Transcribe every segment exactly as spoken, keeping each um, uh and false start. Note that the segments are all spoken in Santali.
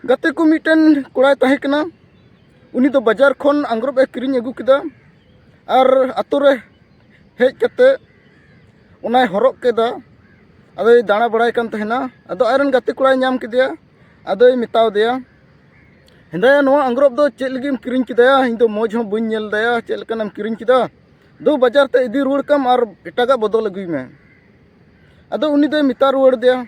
ᱜᱟᱛᱮ ᱠᱚ ᱢᱤᱫᱴᱮᱱ ᱠᱚᱲᱟᱭ ᱛᱟᱦᱮᱸ ᱠᱟᱱᱟ, ᱩᱱᱤ ᱫᱚ ᱵᱟᱡᱟᱨ ᱠᱷᱚᱱ ᱟᱝᱨᱚᱵ ᱮ ᱠᱤᱨᱤᱧ ᱟᱹᱜᱩ ᱠᱮᱫᱟ ᱟᱨ ᱟᱛᱳ ᱨᱮ ᱦᱮᱡ ᱠᱟᱛᱮ ᱚᱱᱟᱭ ᱦᱚᱨᱚᱜ ᱠᱮᱫᱟ᱾ ᱟᱫᱚᱭ ᱫᱟᱬᱟ ᱵᱟᱲᱟᱭ ᱠᱟᱱ ᱛᱟᱦᱮᱱᱟ᱾ ᱟᱫᱚ ᱟᱡᱨᱮᱱ ᱜᱟᱛᱮ ᱠᱚᱲᱟᱭ ᱧᱟᱢ ᱠᱮᱫᱮᱭᱟ᱾ ᱟᱫᱚᱭ ᱢᱮᱛᱟᱣ ᱫᱮᱭᱟ, "ᱦᱮᱸᱫᱟᱭᱟ, ᱱᱚᱣᱟ ᱟᱝᱨᱚᱵ ᱫᱚ ᱪᱮᱫ ᱞᱟᱹᱜᱤᱫ ᱮᱢ ᱠᱤᱨᱤᱧ ᱠᱮᱫᱟᱭᱟ? ᱤᱧ ᱫᱚ ᱢᱚᱡᱽ ᱦᱚᱸ ᱵᱟᱹᱧ ᱧᱮᱞ ᱫᱟᱭᱟ, ᱪᱮᱫ ᱞᱮᱠᱟᱱᱟᱜ ᱮᱢ ᱠᱤᱨᱤᱧ ᱠᱮᱫᱟ? ᱫᱩ, ᱵᱟᱡᱟᱨ ᱛᱮ ᱤᱫᱤ ᱨᱩᱣᱟᱹᱲ ᱠᱟᱢ ᱟᱨ ᱮᱴᱟᱜᱟᱜ ᱵᱚᱫᱚᱞ ᱟᱹᱜᱩᱭ ᱢᱮ᱾" ᱟᱫᱚ ᱩᱱᱤ ᱫᱚᱭ ᱢᱮᱛᱟ ᱨᱩᱣᱟᱹᱲ ᱫᱮᱭᱟ,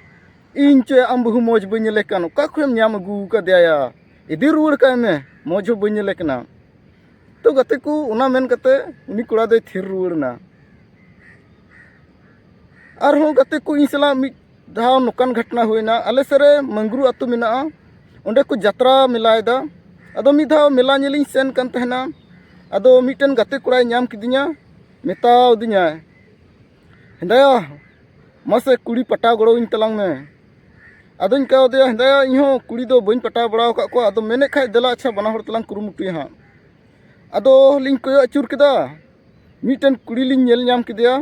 "ᱤᱧ ᱪᱮ ᱟᱢ ᱵᱟᱹᱦᱩ ᱢᱚᱡᱽ ᱵᱟᱹᱧ ᱧᱮᱞᱮ ᱠᱟᱱ, ᱚᱠᱟ ᱠᱷᱚᱱᱮᱢ ᱧᱟᱢ ᱟᱹᱜᱩ ᱟᱠᱟᱫᱮᱭᱟ? ᱤᱫᱤ ᱨᱩᱣᱟᱹᱲ ᱠᱟᱭ ᱢᱮ, ᱢᱚᱡᱽ ᱦᱚᱸ ᱵᱟᱹᱧ ᱧᱮᱞᱮ ᱠᱟᱱᱟ᱾" ᱛᱚ ᱜᱟᱛᱮ ᱠᱚ, ᱚᱱᱟ ᱢᱮᱱ ᱠᱟᱛᱮ ᱩᱱᱤ ᱠᱚᱲᱟ ᱫᱚᱭ ᱛᱷᱤᱨ ᱨᱩᱣᱟᱹᱲ ᱮᱱᱟ᱾ ᱟᱨᱦᱚᱸ ᱜᱟᱛᱮ ᱠᱚ, ᱤᱧ ᱥᱟᱞᱟᱜ ᱢᱤᱫ ᱫᱷᱟᱣ ᱱᱚᱝᱠᱟᱱ ᱜᱷᱚᱴᱚᱱᱟ ᱦᱩᱭᱱᱟ᱾ ᱟᱞᱮ ᱥᱮᱫ ᱨᱮ ᱢᱟᱝᱜᱽᱨᱩ ᱟᱹᱛᱩ ᱢᱮᱱᱟᱜᱼᱟ, ᱚᱸᱰᱮ ᱠᱚ ᱡᱟᱛᱨᱟ ᱢᱮᱞᱟᱭᱮᱫᱟ᱾ ᱟᱫᱚ ᱢᱤᱫ ᱫᱷᱟᱣ ᱢᱮᱞᱟ ᱧᱮᱞᱤᱧ ᱥᱮᱱ ᱠᱟᱱ ᱛᱟᱦᱮᱱᱟ᱾ ᱟᱫᱚ ᱢᱤᱫᱴᱮᱱ ᱜᱟᱛᱮ ᱠᱚᱲᱟᱭ ᱧᱟᱢ ᱠᱤᱫᱤᱧᱟ, ᱢᱮᱛᱟᱣ ᱫᱤᱧᱟᱭ, "ᱦᱮᱸᱫᱟᱭᱟ, ᱢᱟᱥᱮ ᱠᱩᱲᱤ ᱯᱟᱴᱟᱣ ᱜᱚᱲᱚᱣᱟᱹᱧ ᱛᱟᱞᱟᱝ ᱢᱮ᱾" ᱟᱫᱚᱧ ᱢᱮᱛᱟᱣ ᱫᱮᱭᱟ, "ᱦᱮᱸᱫᱟᱭᱟ, ᱤᱧᱦᱚᱸ ᱠᱩᱲᱤ ᱫᱚ ᱵᱟᱹᱧ ᱯᱟᱴᱟᱣ ᱵᱟᱲᱟ ᱟᱠᱟᱫ ᱠᱚᱣᱟ, ᱟᱫᱚ ᱢᱮᱱᱮᱫ ᱠᱷᱟᱡ ᱫᱮᱞᱟ ᱟᱪᱪᱷᱟ ᱵᱟᱱᱟ ᱦᱚᱲ ᱛᱮᱞᱟᱝ ᱠᱩᱨᱩᱢᱩᱴᱩᱭᱟ ᱦᱟᱸᱜ᱾" ᱟᱫᱚ ᱞᱤᱧ ᱠᱚᱭᱚᱜ ᱟᱹᱪᱩᱨ ᱠᱮᱫᱟ, ᱢᱤᱫᱴᱮᱱ ᱠᱩᱲᱤ ᱞᱤᱧ ᱧᱮᱞ ᱧᱟᱢ ᱠᱮᱫᱮᱭᱟ,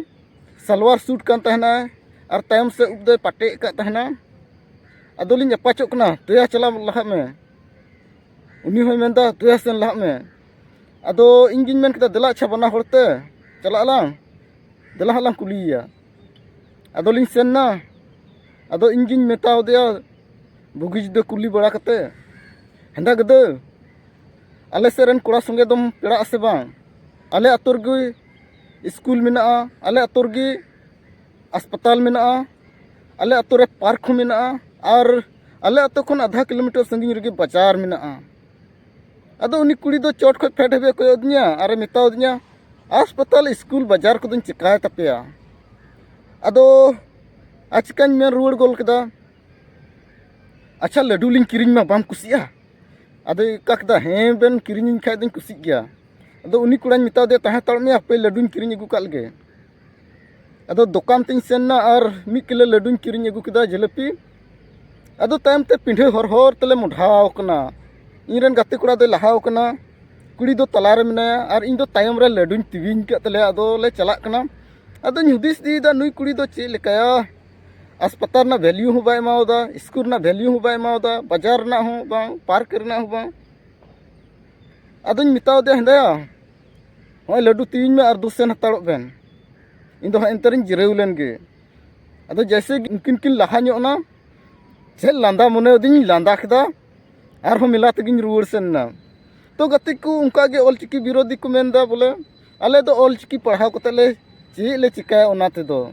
ᱥᱟᱞᱣᱟᱨ ᱥᱩᱴ ᱠᱟᱱ ᱛᱟᱦᱮᱱᱟᱭ ᱟᱨ ᱛᱟᱭᱚᱢ ᱥᱮᱫ ᱩᱵ ᱫᱚᱭ ᱯᱟᱴᱮ ᱟᱠᱟᱫ ᱛᱟᱦᱮᱱᱟ᱾ ᱟᱫᱚᱞᱤᱧ ᱟᱯᱟᱪᱚᱜ ᱠᱟᱱᱟ, "ᱫᱮᱭᱟ ᱪᱟᱞᱟᱣ ᱞᱟᱦᱟᱜ ᱢᱮ᱾" ᱩᱱᱤ ᱦᱚᱸᱭ ᱢᱮᱱᱫᱟ, "ᱫᱮᱭᱟ ᱥᱮᱱ ᱞᱟᱦᱟᱜ ᱢᱮ᱾" ᱟᱫᱚ ᱤᱧ ᱜᱤᱧ ᱢᱮᱱ ᱠᱮᱫᱟ, "ᱫᱮᱞᱟ ᱟᱪᱪᱷᱟ ᱵᱟᱱᱟ ᱦᱚᱲ ᱛᱮ ᱪᱟᱞᱟᱜ ᱟᱞᱟᱝ, ᱫᱮᱞᱟ ᱦᱟᱸᱜ ᱞᱟᱝ ᱠᱩᱞᱤᱭᱮᱭᱟ᱾" ᱟᱫᱚᱞᱤᱧ ᱥᱮᱱ ᱱᱟ᱾ ᱟᱫᱚ ᱤᱧ ᱜᱤᱧ ᱢᱮᱛᱟᱣ ᱫᱮᱭᱟ, ᱵᱩᱜᱤ ᱡᱩᱫᱟᱹ ᱠᱩᱞᱤ ᱵᱟᱲᱟ ᱠᱟᱛᱮ, "ᱦᱮᱸᱫᱟ ᱜᱟᱹᱫᱟᱹ, ᱟᱞᱮ ᱥᱮᱫ ᱨᱮᱱ ᱠᱚᱲᱟ ᱥᱚᱸᱜᱮ ᱫᱚᱢ ᱯᱮᱲᱟᱜ ᱟᱥᱮ ᱵᱟᱝ? ᱟᱞᱮ ᱟᱛᱳ ᱨᱮᱜᱮ ᱥᱠᱩᱞ ᱢᱮᱱᱟᱜᱼᱟ, ᱟᱞᱮ ᱟᱛᱳ ᱨᱮᱜᱮ ᱦᱟᱥᱯᱟᱛᱟᱞ ᱢᱮᱱᱟᱜᱼᱟ, ᱟᱞᱮ ᱟᱛᱳ ᱨᱮ ᱯᱟᱨᱠ ᱦᱚᱸ ᱢᱮᱱᱟᱜᱼᱟ, ᱟᱨ ᱟᱞᱮ ᱟᱛᱳ ᱠᱷᱚᱱ ᱟᱫᱷᱟ ᱠᱤᱞᱳᱢᱤᱴᱟᱨ ᱥᱟᱺᱜᱤᱧ ᱨᱮᱜᱮ ᱵᱟᱡᱟᱨ ᱢᱮᱱᱟᱜᱼᱟ᱾" ᱟᱫᱚ ᱩᱱᱤ ᱠᱩᱲᱤ ᱫᱚ ᱪᱚᱴ ᱠᱷᱚᱱ ᱯᱷᱮᱰ ᱦᱟᱹᱵᱤᱡ ᱮ ᱠᱚᱭᱚᱜ ᱟᱹᱫᱤᱧᱟ ᱟᱨᱮ ᱢᱮᱛᱟᱣ ᱫᱤᱧᱟ, "ᱦᱟᱥᱯᱟᱛᱟᱞ, ᱥᱠᱩᱞ, ᱵᱟᱡᱟᱨ ᱠᱚᱫᱚᱧ ᱪᱮᱠᱟᱭ ᱛᱟᱯᱮᱭᱟ?" ᱟᱫᱚ ᱟᱨ ᱪᱤᱠᱟᱹᱧ ᱢᱮᱱ ᱨᱩᱣᱟᱹᱲ ᱜᱚᱫ ᱠᱮᱫᱟ, "ᱟᱪᱪᱷᱟ, ᱞᱟᱹᱰᱩ ᱞᱤᱧ ᱠᱤᱨᱤᱧ ᱢᱟ, ᱵᱟᱢ ᱠᱩᱥᱤᱜᱼᱟ?" ᱟᱫᱚᱭ ᱚᱱᱠᱟ ᱠᱮᱫᱟ, "ᱦᱮᱸ, ᱵᱮᱱ ᱠᱤᱨᱤᱧᱤᱧ ᱠᱷᱟᱡ ᱫᱚᱧ ᱠᱩᱥᱤᱜ ᱜᱮᱭᱟ᱾" ᱟᱫᱚ ᱩᱱᱤ ᱠᱚᱲᱟᱧ ᱢᱮᱛᱟ ᱫᱮᱭᱟ, "ᱛᱟᱦᱮᱸ ᱦᱟᱛᱟᱲᱚᱜ ᱢᱮ, ᱦᱟᱯᱮ ᱞᱟᱹᱰᱩᱧ ᱠᱤᱨᱤᱧ ᱟᱹᱜᱩ ᱠᱟᱜ ᱞᱮᱜᱮ᱾" ᱟᱫᱚ ᱫᱚᱠᱟᱱ ᱛᱮᱧ ᱥᱮᱱ ᱱᱟ ᱟᱨ ᱢᱤᱫ ᱠᱤᱞᱳ ᱞᱟᱹᱰᱩᱧ ᱠᱤᱨᱤᱧ ᱟᱹᱜᱩ ᱠᱮᱫᱟ, ᱡᱷᱤᱞᱟᱹᱯᱤ᱾ ᱟᱫᱚ ᱛᱟᱭᱚᱢ ᱛᱮ ᱯᱤᱸᱰᱷᱟᱹ ᱦᱚᱨ ᱦᱚᱨ ᱛᱮᱞᱮ ᱢᱚᱰᱷᱟᱣ ᱠᱟᱱᱟ᱾ ᱤᱧ ᱨᱮᱱ ᱜᱟᱛᱮ ᱠᱚᱲᱟ ᱫᱚᱭ ᱞᱟᱦᱟᱣ ᱠᱟᱱᱟ, ᱠᱩᱲᱤ ᱫᱚ ᱛᱟᱞᱟ ᱨᱮ ᱢᱮᱱᱟᱭᱟ ᱟᱨ ᱤᱧ ᱫᱚ ᱛᱟᱭᱚᱢ ᱨᱮ ᱞᱟᱹᱰᱩᱧ ᱛᱤᱣᱤᱧ ᱠᱟᱜ ᱛᱟᱞᱮᱭᱟ᱾ ᱟᱫᱚ ᱞᱮ ᱪᱟᱞᱟᱜ ᱠᱟᱱᱟ᱾ ᱟᱫᱚᱧ ᱦᱩᱫᱤᱥ ᱤᱫᱤᱭᱮᱫᱟ, ᱱᱩᱭ ᱠᱩᱲᱤ ᱫᱚ ᱪᱮᱫ ᱞᱮᱠᱟᱭᱟ? ᱦᱟᱥᱯᱟᱛᱟᱞ ᱨᱮᱱᱟᱜ ᱵᱷᱮᱞᱤᱭᱩ ᱦᱚᱸ ᱵᱟᱭ ᱮᱢᱟᱣᱟᱫᱟ, ᱥᱠᱩᱞ ᱨᱮᱱᱟᱜ ᱵᱷᱮᱞᱤᱭᱩ ᱦᱚᱸ ᱵᱟᱭ ᱮᱢᱟᱣᱟᱫᱟ, ᱵᱟᱡᱟᱨ ᱨᱮᱱᱟᱜ ᱦᱚᱸ ᱵᱟᱝ, ᱯᱟᱨᱠ ᱨᱮᱱᱟᱜ ᱦᱚᱸ ᱵᱟᱝ᱾ ᱟᱫᱚᱧ ᱢᱮᱛᱟᱣ ᱫᱮᱭᱟ, ᱦᱮᱸᱫᱟᱭᱟ, ᱱᱚᱜᱼᱚᱭ ᱞᱟᱹᱰᱩ ᱛᱤᱣᱤᱧ ᱢᱮ ᱟᱨ ᱫᱩ ᱥᱮᱱ ᱦᱟᱛᱟᱲᱚᱜ ᱵᱮᱱ, ᱤᱧ ᱫᱚ ᱦᱟᱸᱜ ᱮᱱᱛᱮ ᱨᱤᱧ ᱡᱤᱨᱟᱹᱣ ᱞᱮᱱ ᱜᱮ᱾ ᱟᱫᱚ ᱡᱮᱭᱥᱮ ᱩᱱᱠᱤᱱ ᱠᱤᱱ ᱞᱟᱦᱟ ᱧᱚᱜ ᱮᱱᱟ, ᱪᱮᱫ ᱞᱟᱸᱫᱟ ᱢᱚᱱᱮ ᱟᱹᱫᱤᱧ, ᱞᱟᱸᱫᱟ ᱠᱮᱫᱟ, ᱟᱨᱦᱚᱸ ᱢᱮᱞᱟ ᱛᱮᱜᱤᱧ ᱨᱩᱣᱟᱹᱲ ᱥᱮᱱ ᱮᱱᱟ᱾ ᱛᱚ ᱜᱟᱛᱮ ᱠᱚ, ᱚᱱᱠᱟ ᱜᱮ ᱚᱞᱪᱤᱠᱤ ᱵᱤᱨᱳᱫᱷᱤ ᱠᱚ ᱢᱮᱱᱫᱟ ᱵᱚᱞᱮ, ᱟᱞᱮ ᱫᱚ ᱚᱞᱪᱤᱠᱤ ᱯᱟᱲᱦᱟᱣ ᱠᱟᱛᱮ ᱞᱮ ᱪᱮᱫ ᱞᱮ ᱪᱤᱠᱟᱹᱭᱟ ᱚᱱᱟ ᱛᱮᱫᱚ?